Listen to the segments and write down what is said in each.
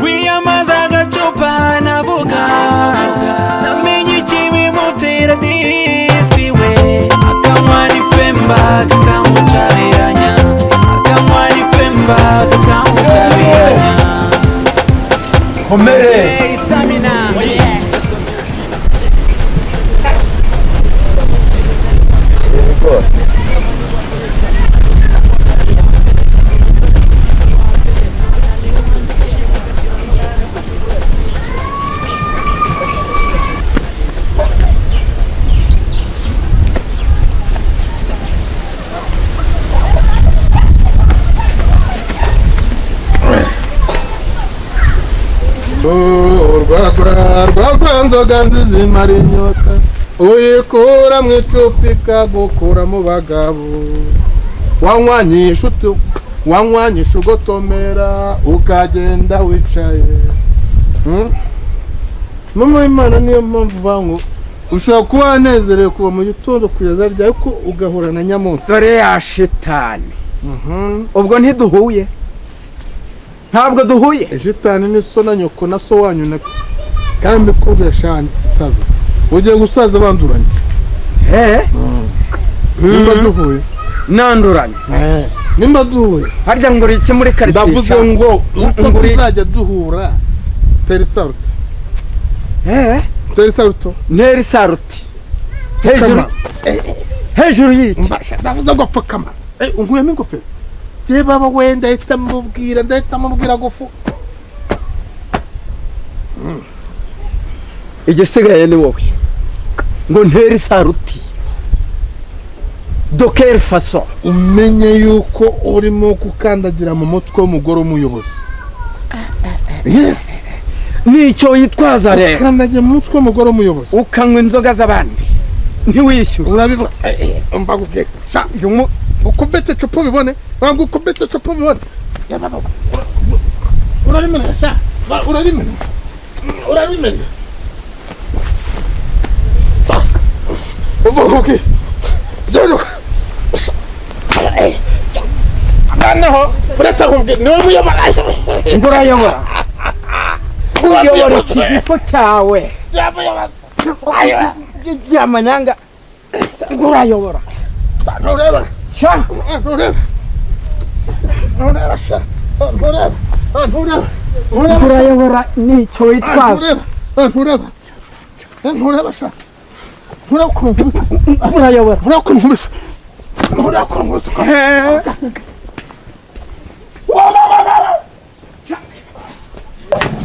Wiyamaza agacupa navuga, namenye ikibimutera disi we. Akanywa n'ifemba kakamucabiranya, akanywa n'ifemba kakamucabiranya. Komere. Stamina. Urwagwa rwagwa, nzoga nziza imara inyota, uyikura mu icupa ikagukura mu bagabo. Wanywanyisha ugotomera ukagenda wicaye. Mama w'Imana, niyo mpamvu bangu ushobora kuba wanezerewe kuva mu gitondo kugeza ryari, ariko ugahura na nyamunsi. Dore ya shitani. Ubwo ntiduhuye, ntabwo duhuye. Shitani ni so na nyoko na so wanyu na kandi kubesha gisaza, ugiye gusaza banduranye. Nimba duhuye. Nanduranye. Nimba duhuye. Harya ngo uri iki muri karitsiye? Ndavuze ngo uko tuzajya duhura, teri saruti. Teri saruto. Nteri saruti hejuru. Pfukama. Hejuru y'iki? Mbasha, ndavuze ngo pfukama. Unkuyemo ingofero je baba we, ndahita mubwira, ndahita mubwira gufu. Igisigaye ni wowe ngo ntere saruti doker faso. Umenye yuko urimo gukandagira mu mutwe w'umugore w'umuyobozi, yes. Nicyo witwaza rero. Ukandagira mu mutwe w'umugore w'umuyobozi. Ukanywa inzoga z'abandi ntiwishyure. Urabibona, mbagubwiye sha. Uyu Ukubite icupa ubibone, banga ukubite icupa ubibone. Ya baba, urarimena sha, urarimena, urarimena sa, uvuga uki byo sha. Noneho uretse kumbwira niwe muyobora. Ngo urayobora, uyobora iki gifo cyawe ry'amanyanga, ngo urayobora. Ntureba. Sha. Ntureba, ntureba sha, ntureba, ntureba, ntureba. Ngo urayobora, nicyo witwaza. Ntureba, ntureba, ntureba sha, ntureba ukuntu nkubise. Urayobora. Ntureba ukuntu nkubise, ntureba ukuntu nkubise.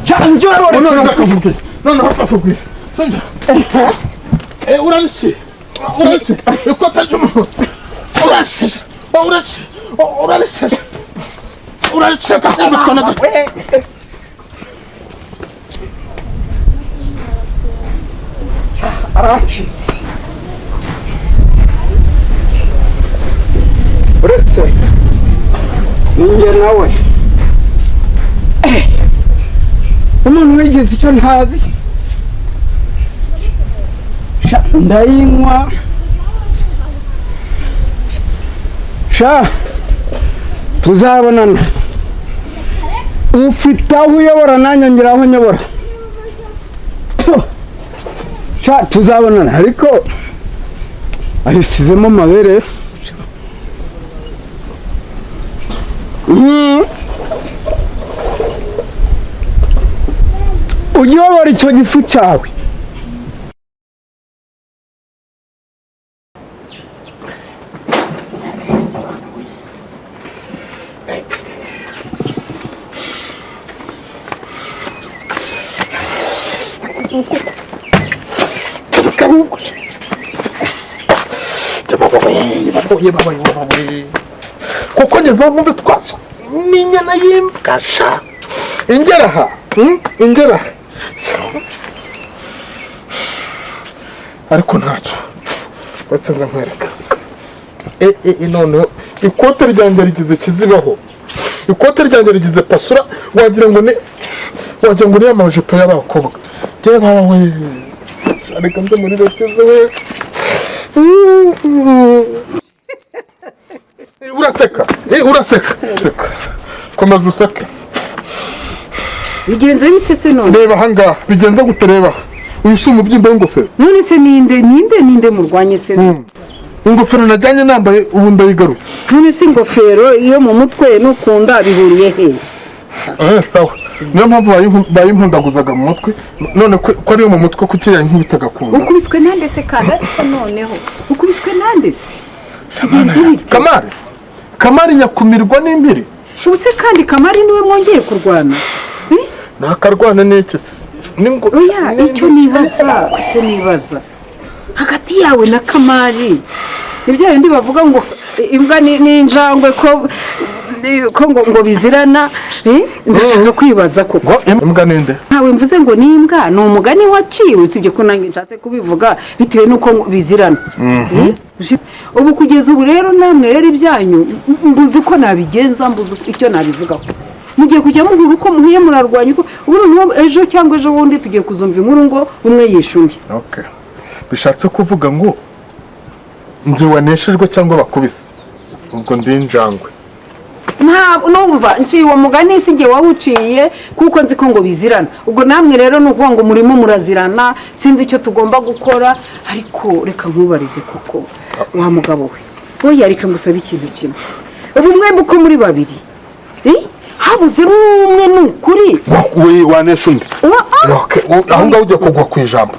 Sha, njye urayobora. Noneho ndakakubwira, noneho ndakakubwira, sibyo? Urariki, urariki ikota ry'umuntu, urarisheshe, urariki, urarisheshe, urariceka kubitwa na gato. Aracitse. Uretse ninjye nawe. Umuntu wigize icyo ntazi. Sha, ndayinywa sha, tuzabonana. Ufite aho uyobora, nanjye ngira aho nyobora. Puh. Sha, tuzabonana, ariko ayisizemo amabere. Ujye uyobora icyo gifu cyawe. Kuko ngeze mu bitwaza n'inyana y'imbwa sha, ingera aha, ingera aha, ariko ntacyo uretse nza nkwereka. Noneho ikote ryanjye rigize ikizibaho, ikote ryanjye rigize pasura, wagira ngo ni amajipo y'abakobwa. Njyewe baba we, reka nze muri leta we. Uraseka, uraseka. Seka. Komeza useke. Bigenze bite se none? Reba ahangaha, bigenze gute? Reba, uyu si umubyimba w'ingofero? None se ninde, ninde, ninde murwanye se? Ingofero najyanye nambaye, ubu ndayigaruye. None se ingofero iyo mu mutwe n'ukunda bihuriye hehe? Eh, sawa, niyo mpamvu bayimpundaguzaga mu mutwe. None ko ariyo mu mutwe, kuki yayinkubitaga ku nda? Ukubiswe nande se kandi? Ariko noneho ukubiswe nande se? Bigenze bite? Kamari, Kamari nyakumirwa n'impiri. Ubu se kandi Kamari niwe mwongeye kurwana? Eh? Nakarwana n'iki se? Oya, icyo nibaza, icyo nibaza hagati yawe na Kamari, ni bya bindi bavuga ngo imbwa n'injangwe ko ngo bizirana, eh? Ndashaka kwibaza koko. Ngo imbwa ninde? Ntawe mvuze ngo ni imbwa, ni umugani waciwe, usibye ko nanjye nshatse kubivuga bitewe n'uko ngo bizirana. Eh? Ubu kugeza ubu rero namwe rero ibyanyu mbuze uko nabigenza, mbuze icyo nabivugaho. Mugiye kujya muhura uko muhuye murarwanya, uko ubu noneho ejo cyangwa ejo bundi tugiye kuzumva inkuru ngo umwe yishe undi. Okay, bishatse kuvuga ngo njye waneshejwe cyangwa bakubise, ubwo ndi injangwe? Ntabwo numva nciye uwo mugani, si njye wawuciye, kuko nzi ko ngo bizirana. Ubwo namwe rero ni ukuvuga ngo murimo murazirana, sinzi icyo tugomba gukora. Ariko reka nkubarize koko, wa mugabo we. Oya, reka ngusabe ikintu kimwe. Ubu mwembi uko muri babiri, eh? Habuzemo umwe, ni ukuri. We wanesha undi. Okay, aho ngaho ugiye kugwa ku ijambo.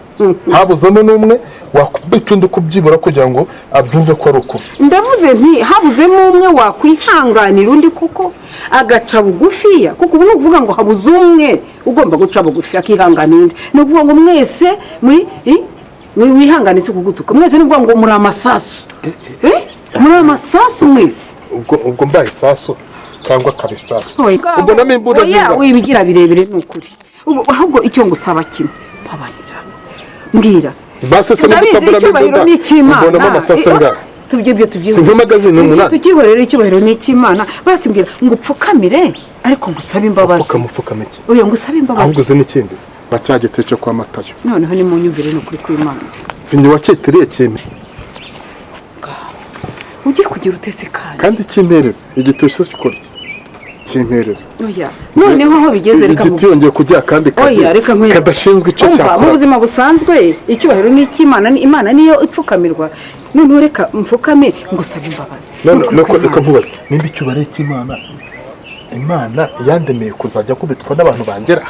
Habuzemo n'umwe wakubita undi kubyibura kugira ngo abyumve ko ari ukuri. Ndavuze nti habuzemo umwe wakwihanganira undi kuko agaca bugufiya, kuko ubu ni ukuvuga ngo habuze umwe ugomba guca bugufi akihanganira undi. Ni ukuvuga ngo mwese muri wihangane, si ukugutuka, mwese ni ukuvuga ngo muri amasasu. Eh? Muri amasasu mwese. Ubwo mbaye isasu cyangwa akaba isasu? Oya. Ubonamo imbunda Oya, zingahe? wibigira birebire, ni ukuri. Ubu ahubwo icyo ngusaba kimwe, mbabarira, mbwira. Basi se Ndabizi, niba utabonamo icyubahiro imbunda, ni icy'Imana. ubonamo amasasu angahe? Tubyo ibyo tubyihorere. Si nk'amagazine 8? Tukihorere, icyubahiro ni icy'Imana. Basi mbwira ngo upfukamire, ariko ngusabe imbabazi. Pfukama, upfukama iki? Oya, ngusabe imbabazi. Ahubwo uzi n'ikindi? Bacyagiti cyo kwa Matayo. Noneho nimunyumvire, ni ukuri kw'Imana. Sinjye wacyitiriye kimpe. Ugiye kugira utese kandi? Kandi kimpereza igiti se ukora kimpereza. Oya, noneho aho bigeze reka Igiti yongeye kujya akandi kazi Oya, reka nkwereke. kadashinzwe icyo Umva, mu cyakora. buzima busanzwe icyubahiro ni icy'Imana, ni Imana niyo ipfukamirwa. Noneho reka mfukame ngusabe imbabazi. None Ni ukuri nuko reka kw'Imana. nkubaze, nimba icyubahiro cy'Imana, Imana yandemeye kuzajya kubitwa n'abantu bangera.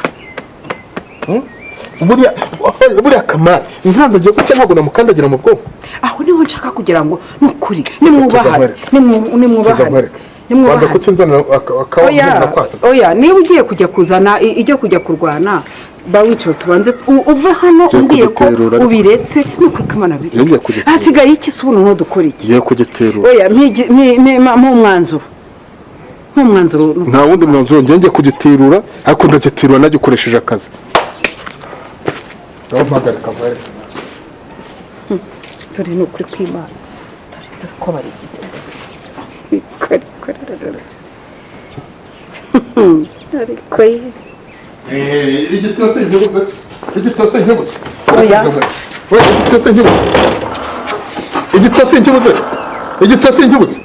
Buriya Kamari inkandagiye gutya, ntabwo namukandagira mu bwonko. Aho niho nshaka kugira ngo ni ukuri nimwubahane. Tuza Nimwubahane. nkwereke. Wanda Nimwubahane. kukinzanira Oya, akawamurira kwasa. oya, niba ugiye kujya kuzana ijyo kujya kurwana, ba wicaye tubanze uve hano Ngiye umbwiye ko kugiterura ariko. ubiretse, ni ukuri ko Imana Ngiye bireka. kugiterura. Hasigaye iki se ubu? Noneho dukora iki? Ngiye kugiterura. Oya, mpa umwanzuro, mpa umwanzuro. Nta wundi mwanzuro, ngiye kugiterura, ariko ndagiterura nagikoresheje akazi. Ngaho mpagarika nkwereke. Dore ni ukuri kw'Imana, dore, dore ko barigize. Ariko ye. Igitose nkibuze, igitose nkibuze. Oya. Oya, igitose nkibuze, igitose nkibuze, igitose nkibuze.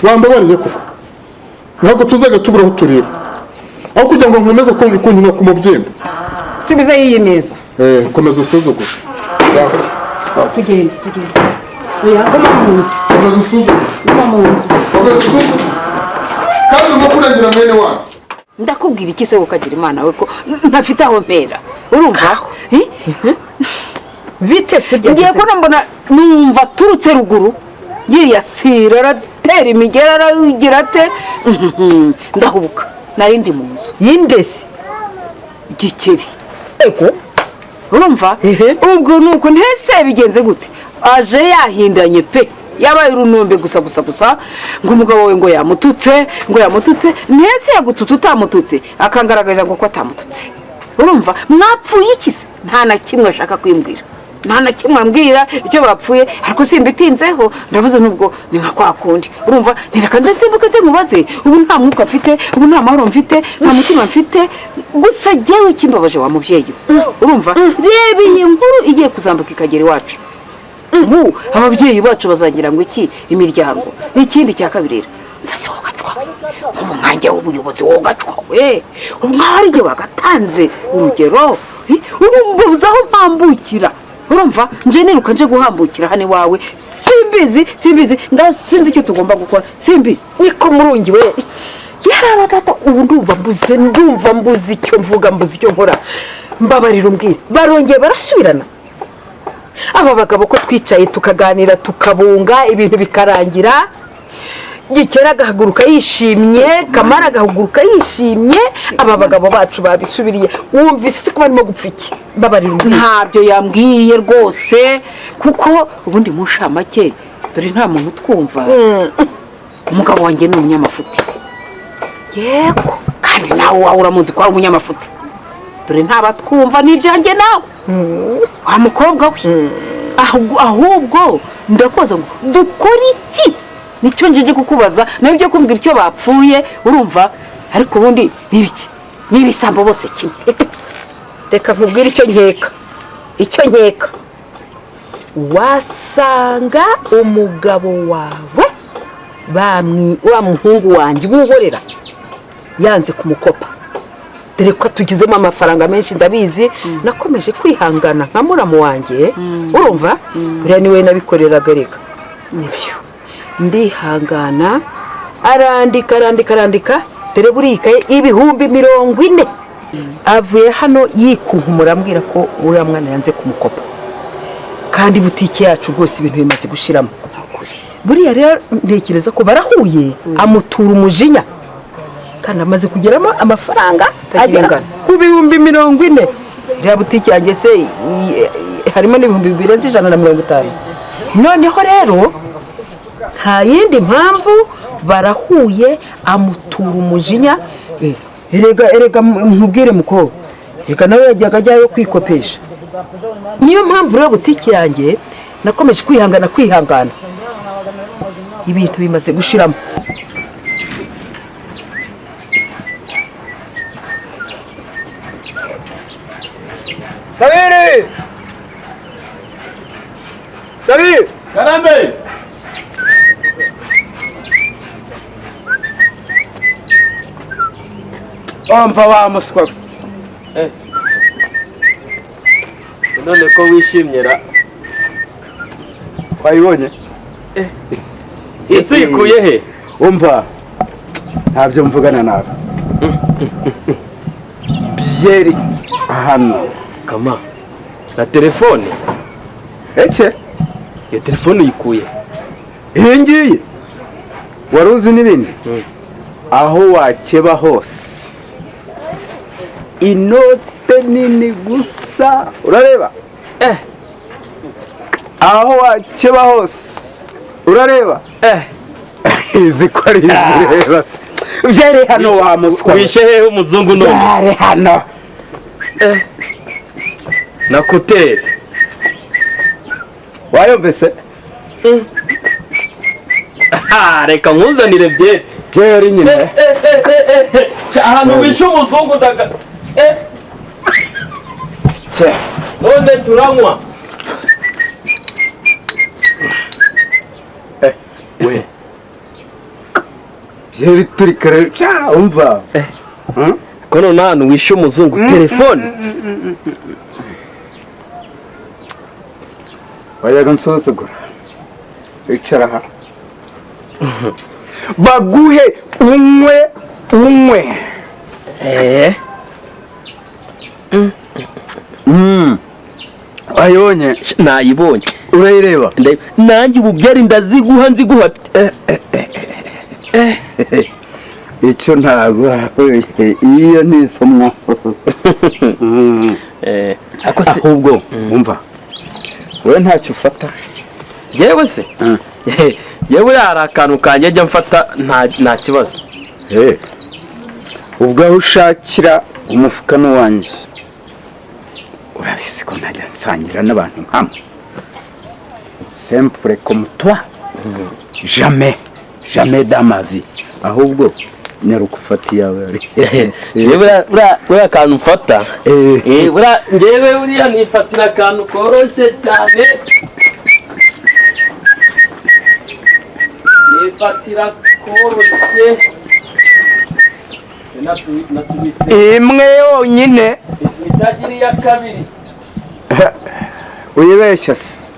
Wambabariye koko, ntabwo tuzajya tubura aho turira, aho kugira ngo nkomeze kunyura ku mubyimba. Subiza yiyi meza. Eh, komeza usuzuguze. Ngaho. Tugende, tugende. Oya, guma mu nzu. Komeza usuzuguze. Guma mu nzu. Komeza usuzuguze kandi urimo kurengera mwene wanyu. Ndakubwira iki se, ukagira Imana we, ko ntafite aho mpera, urumva? Eh? Bite se? Ngiye kubona mbona numva aturutse ruguru yiyasira, aratera imigeri, aragira ate. Ndahubuka, nari ndi mu nzu. Yindese? Gikeri. Ego. Urumva? Ehe. Ubwo nuko ntese bigenze gute, aje yahindanye pe, yabaye urunombe gusa gusa gusa, ngo umugabo we ngo yamututse, ngo yamututse. Ntese yagututse utamututse? Akangaragariza ngo ko atamututse. Urumva, mwapfuye iki se? Nta na kimwe ashaka kwimbwira, nta na kimwe ambwira icyo bapfuye. Ariko simbitinzeho, ndavuze nubwo ni nka kwa kundi, urumva, ntireka nze nsimbuke nze nkubaze. Ubu nta mwuka mfite, ubu nta mahoro mfite, nta mutima mfite. Gusa jyewe ikimbabaje, wa mubyeyi we, urumva, reba iyi nkuru igiye kuzambuka ikagera iwacu. Ubu ababyeyi bacu bazagira ngo iki? Imiryango. Ikindi cya kabiri rero, Umva se wogacwa, ubu nkanjye w'ubuyobozi, wogacwa we, ubu nkaho ari igihe wagatanze urugero. Ubu mbuze aho mpambukira, urumva nje niruka nje guhambukira hano iwawe. Simbizi, simbizi, nga sinzi icyo tugomba gukora, simbizi. Niko murungi we, yarabagata. Ubu ndumva mbuze, ndumva mbuze icyo mvuga, mbuze icyo nkora. Mbabarira umbwire, barongeye barasubirana aba bagabo, ko twicaye tukaganira, tukabunga, ibintu bikarangira, Gikera agahaguruka yishimye, Kamara agahaguruka yishimye, aba bagabo bacu babisubiriye? Wumvise ko barimo gupfa iki? Mbabarira umbwire. Ntabyo yambwiye rwose, kuko ubundi mu nshamake, dore nta muntu utwumva, umugabo wanjye ni umunyamafuti. Yego. Kandi nawe wawe uramuzi ko ari umunyamafuti. Dore ntabatwumva, n'ibyanjye nawe, wa mukobwa we. Ahubwo ndakubaza ngo dukore iki? Nicyo nje kukubaza, nawe ibyo kumbwira icyo bapfuye, urumva? Ariko ubundi ni ibiki? Ni ibisambo bose kimwe. Reka nkubwire icyo nkeka. Icyo nkeka, wasanga umugabo wawe wa muhungu wanjye wihorera yanze kumukopa, dore ko tugizemo amafaranga menshi. Ndabizi, nakomeje kwihangana nka muramu wanjye, urumva? Buriya niwe nabikoreraga. Reka Nibyo. ndihangana, arandika, arandika, arandika, dore buriya ikaye 40,000. Avuye hano yikunkumura, ambwira ko uriya mwana yanze kumukopa, kandi butike yacu rwose ibintu bimaze gushiramo. Buriya rero ntekereza ko barahuye, amutura umujinya, kandi amaze kugeramo amafaranga Atagira agera ingano. ku 40,000. Iriya butike yanjye se harimo n'ibihumbi birenze 150. Noneho rero nta yindi mpamvu, barahuye amutura umujinya. Erega nkubwire mukobwa, reka nawe yajyaga ajyayo kwikopesha. Niyo mpamvu rero butike yanjye nakomeje kwihangana, kwihangana, ibintu bimaze gushiramo. Sabiri! Sabiri! Karambe! Ompa wa muswa. None ko wishimye ra? Wayibonye? Ese ikuye he? Umva, ntabyo mvugana nawe. Byeri hano. Kama. Na telefone? Eke? Iyo telefone uyikuye? Iyi ngiyi? Wari uzi n'ibindi? Aho wakeba hose, inote nini gusa, urareba? Aho wakeba hose, urareba? Izi ko ari izireba se? Byari hano, wa muswa we. Wishe hehe umuzungu none? Byari hano. Na kuteri. Wayumvise? Ha, reka nkuzanire byeri. Byeri nyine. Ahantu wishe umuzungu daga. Cye. None turanywa. We, byeri turi kare cya, umva. Hmm? Ko none ahantu wishe umuzungu telefone? Wajyaga nsuzugura. Icara aha, baguhe unywe, unywe. Wayibonye? Nayibonye. Urayireba? Nanjye ubu byari ndaziguha, nziguha. Icyo ntabwo iyo ni isomo. Ako se Ahubwo umva, wowe ntacyo ufata? Yewe se? Yewe, buriya hari akantu kanjye ajya mfata, nta kibazo. Ubwo aho ushakira umufuka n'uwanjye, urabizi ko ntajya nsangira n'abantu nkamwe, simple comme toi, jamais, jamais dans ma vie. Ahubwo nyaruka ufata iyawe. Yewe, buriya akantu mfata. Buriya njyewe buriya nifatira akantu koroshye cyane. Nifatira Koroshye. Natubitse Imwe yonyine. Itagira iya kabiri. Uyibeshya se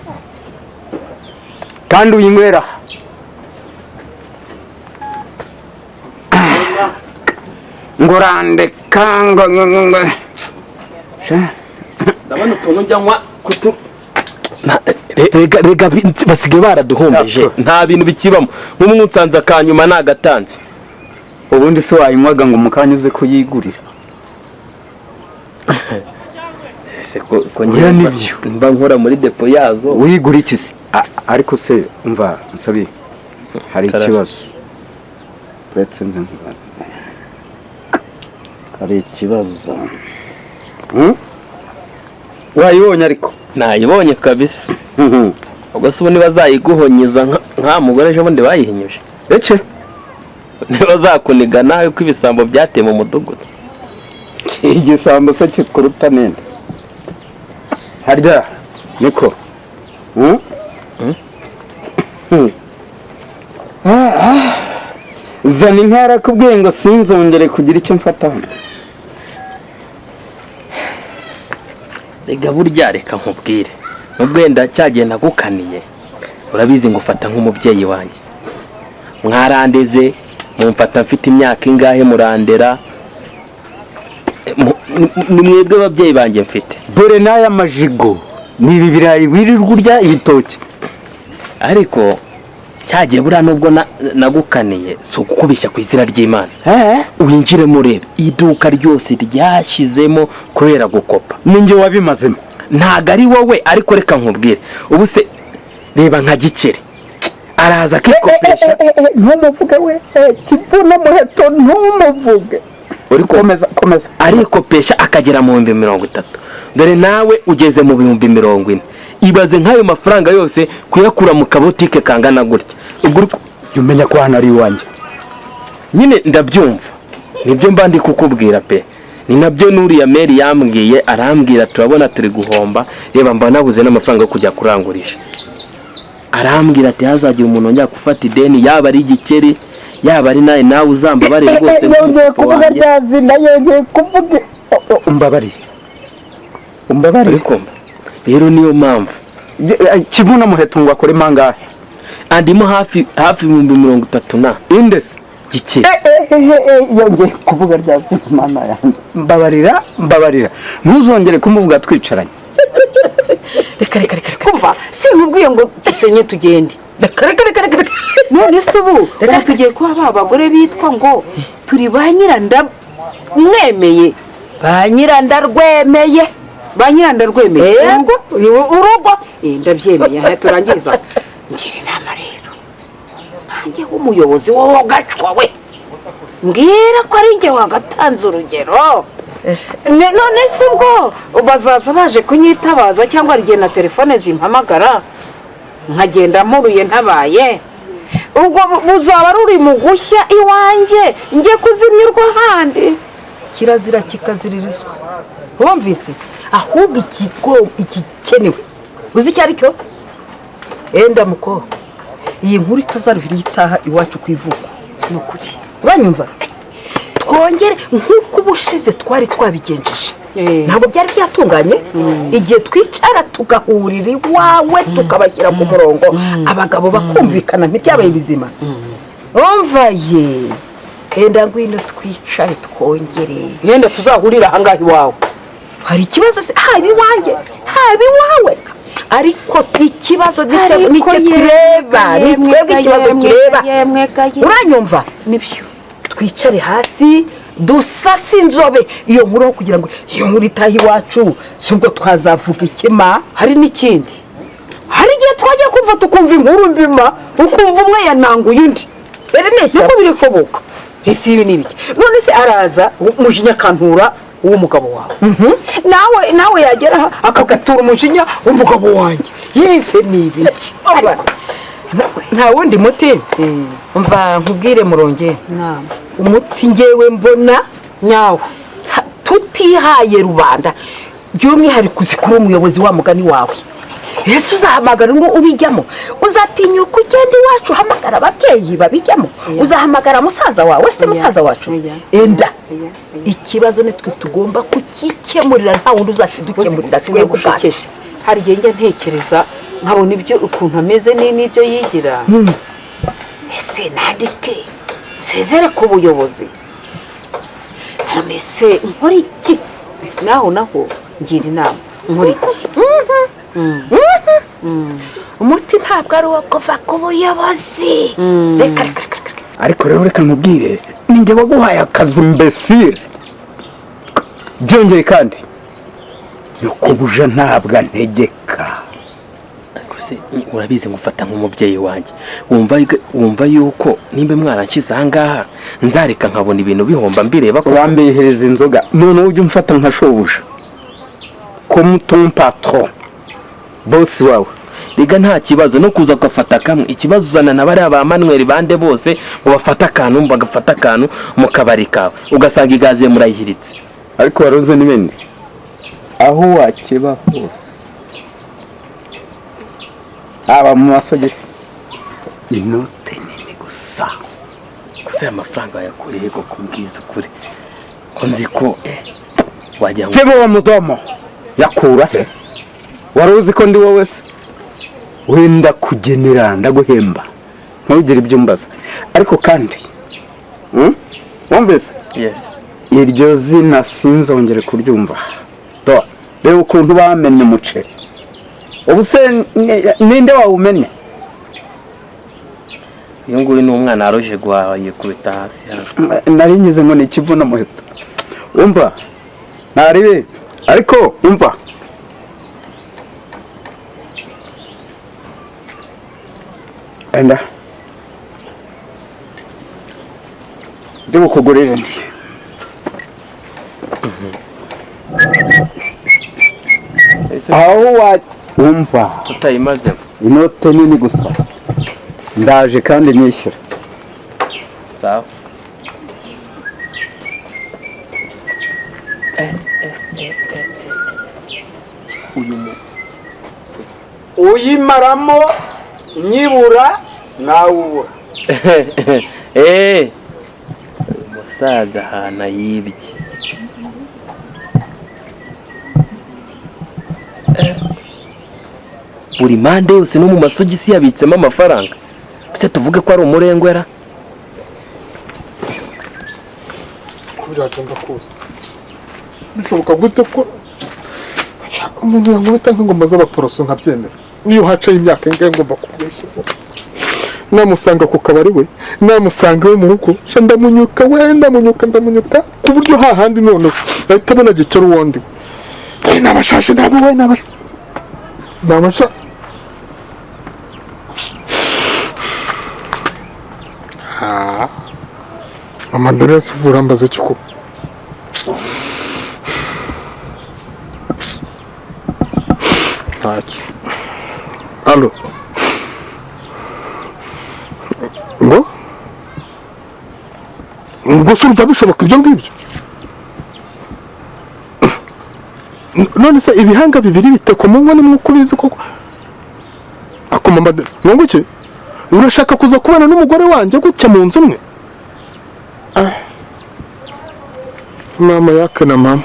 kandi uyinywera aha. Ngo urandeka ngo Sha. Ndabona utuntu njya nywa kutu rega rega, basigaye baraduhombeje, nta bintu bikibamo. Nk'ubu nsanze akanyuma nagatanze. Ubundi se wayinywaga ngo mukanya uze kuyigurira? Ese ko Oya, njye nibyo. Mba nkora muri depo yazo. Wigura iki se? Ariko se umva nsabi, hari Karame. ikibazo. Uretse nze nkubaze, hari ikibazo. Wayibonye ariko? Nayibonye kabisa. Ubwo se ubu ntibazayiguhonyiza nka mugore ejo bundi bayihinyuje? Eke. Ntibazakuniga nawe ko ibisambo byateye mu mudugudu? Igisambo se kikuruta ninde harya? Niko. Hmm? Hmm. Ah. Zana inka, yarakubwiye ngo sinzongere kugira icyo mfata hano. Rega burya reka nkubwire, nubwo wenda cyagiye nagukaniye, urabizi ngo ufata nk'umubyeyi wanjye. Mwarandeze, mumfata mfite imyaka ingahe, murandera. Ni mwebwe babyeyi banjye mfite. Dore n'aya majigo, ni ibi birayi wirirwa urya, ibitoki. Ariko cyagiye buriya nubwo nagukaniye, si ukukubeshya, ku izina ry'Imana, winjiremo urebe iduka ryose ryashyizemo kubera gukopa. Ninjye wabimazemo? Ntabwo ari wowe, ariko reka nkubwire, ubu se reba nka Gikeri araza akikopesha. Ntumuvuge we, Kivuna Muheto, ntumuvuge. Uri Komeza, komeza. Arikopesha akagera mu 30,000. Dore nawe ugeze mu 40,000. Ibaze nk'ayo mafaranga yose kuyakura mu kabutike kangana gutya. Ubwo Jya umenya ko hano ari iwanjye. Nyine ndabyumva, nibyo mba ndi kukubwira pe. Ni nabyo n'uriya meri yambwiye, arambwira turabona turi guhomba, reba mba nabuze n'amafaranga yo kujya kurangurisha. Arambwira ati hazagira umuntu wongera gufata ideni, yaba ari Igikeri, yaba ari nawe, nawe uzambabarire rwose Yongeye nk'umutuku kuvuga wanjye. Rya zina yongeye kuvuga. Oh, oh, umbabarire, umbabarire. Uri kumva rero, niyo mpamvu. Kivuna Muheto ngo akore mangahe? Andimo hafi hafi 30,000 na Indesi? Gikeri. Yongeye kuvuga rya zina, Mana yanjye, mbabarira, mbabarira, ntuzongere kumuvuga twicaranye. Reka reka reka reka, kumva sinkubwiye ngo dusenye tugende. Reka reka reka reka reka. None se ubu tugiye kuba ba bagore bitwa ngo turi ba nyiranda mwemeye? Ba nyirandarwemeye. Ba nyirandarwemeye. Yego, urugo. Ndabyemeye. Aha turangiza, ngira inama rero nkanjye w'umuyobozi wowe gacwa we, mbwira ko ari njye wagatanze urugero. None se ubwo bazaza baje kunyitabaza, cyangwa hari igihe na telefone zimpamagara nkagenda mpuruye ntabaye? Ubwo buzaba ruri mu gushya iwanjye, njye kuzimirwa ahandi. Kirazira kikaziririzwa, wumvise? Ahubwo ikigo igikenewe uzi icyo ari cyo? Enda muko iyi nkuru itazaruhira itaha iwacu ku ivuko. Ni ukuri. Uranyumva? Twongere nk'uko ubushize twari twabigenjeje. Ntabwo byari byatunganye igihe twicara tugahurira iwawe, tukabashyira ku murongo, abagabo bakumvikana, ntibyabaye bizima. Umva ye, enda ngwino twicare twongere. Yenda tuzahurira ahangaha iwawe. Hari ikibazo se? Haba iwanjye, haba iwawe, ariko ikibazo nicyo tureba, ni twebwe ikibazo kireba, uranyumva? Nibyo. Twicare hasi dusase inzobe iyo nkuru, aho kugira ngo iyo nkuru itahe iwacu. Si ubwo twazavuga ikima? Hari n'ikindi, hari igihe twajya kumva tukumva inkuru mbima, ukumva umwe yananguye undi. Rero ni ishyano. Niko birashoboka. Ese ibi ni ibiki? None se araza umujinya akantura uw'umugabo wawe, nawe yagera aha akagatura umujinya w'umugabo wanjye. Yise ni ibiki? Ariko nta wundi muti. Mva nkubwire muronge, umuti ngewe mbona nyawe tutihaye rubanda, by'umwihariko uzi kuri umuyobozi wa mugani wawe, ese uzahamagara ngo ubijyamo? Uza Uzatinyuka ugenda iwacu uhamagara ababyeyi babijyamo? Uzahamagara musaza wawe se? Oya. Musaza wacu? Oya. Enda. Oya. Ikibazo nitwe tugomba kukikemurira, nta wundi uzakidukemurira, twebwe ubwacu. Sinagushekeshe, hari igihe njya ntekereza nkabona ibyo ukuntu ameze n'ibyo yigira. Ese nandike nsezere ku buyobozi? None se nkora iki? Naho naho ngira inama, nkora iki? Umuti ntabwo ari uwo kuva ku buyobozi, reka reka reka reka. Ariko rero reka nkubwire, ninjye waguhaye akazi imbécile. Byongeye kandi, nyoko ntabwo antegeka. Ariko se urabizi, ngufata nk'umubyeyi wanjye. Wumva yuko nimba mwaranshyize aha ngaha nzareka nkabona ibintu bihomba mbireba ko? Wambehereza inzoga, noneho ujya umfata nka shobuja, comme ton patron, boss wawe. Rega nta kibazo no kuza ugafata kamwe. Ikibazo uzana na bariya ba Manuel bande bose ngo bafate akantu, bagafata akantu mu kabari kawe, ugasanga igaziye murayihiritse. Ariko wari uzi n'ibindi, aho wakeba hose, haba mu masogisi, inote nini gusa. Gusa aya mafaranga wayakoreye ko kubwiza ukuri ko nzi ko wagira ngo Tebo wa mudomo yakura he? Wari uzi ko ndi wowe se? Wenda kugenera ndaguhemba, ntugire ibyo umbaza. Ariko kandi, Wumvise? Yes. Iryo zina sinzongere kuryumva. Do reba ukuntu bamennye umuceri. Ubu se ninde wawumennye? Uyu nguyu ni umwana waroje guhaha, yikubita hasi hano. Nari ngize ngo ni ikivuno muheto. Umva, ntaribi, ariko umva, enda ndi bukugurire ndi. Aho wa umva Utayimazemo. Inote nini gusa. Ndaje kandi nishyura. Sawa. Uyu mu Uyimaramo nyibura nawubura. Uyu musaza ahantu yibye. Buri mpande yose no mu masogisi yabitsemo amafaranga. Ese tuvuge ko ari umurengwera? Uko byagenda kose, bishoboka gute ko umuntu yankubita nk'ingoma z'abaporoso nkabyemera? Niyo hacaho imyaka ingahe, ngomba kumwishyura. Namusanga ku kabari we, namusanga iwe mu rugo, sha ndamunyuka we, ndamunyuka, ndamunyuka ku buryo hahandi noneho ahita abona gikera uwundi we. Nabashashe nabo we, nabasha nabasha. Ah. Mama Andreas, urambaza iki koko? Ntacyo. Allo, ngo se urumva bishoboka ibyo ngibyo? None se ibihanga bibiri bitekwa mu nkono imwe, uko ubizi koko? Akoma mbade ngo iki? Urashaka kuza kubana n'umugore wanjye gutya mu nzu imwe? Ah. Mama yake na mama.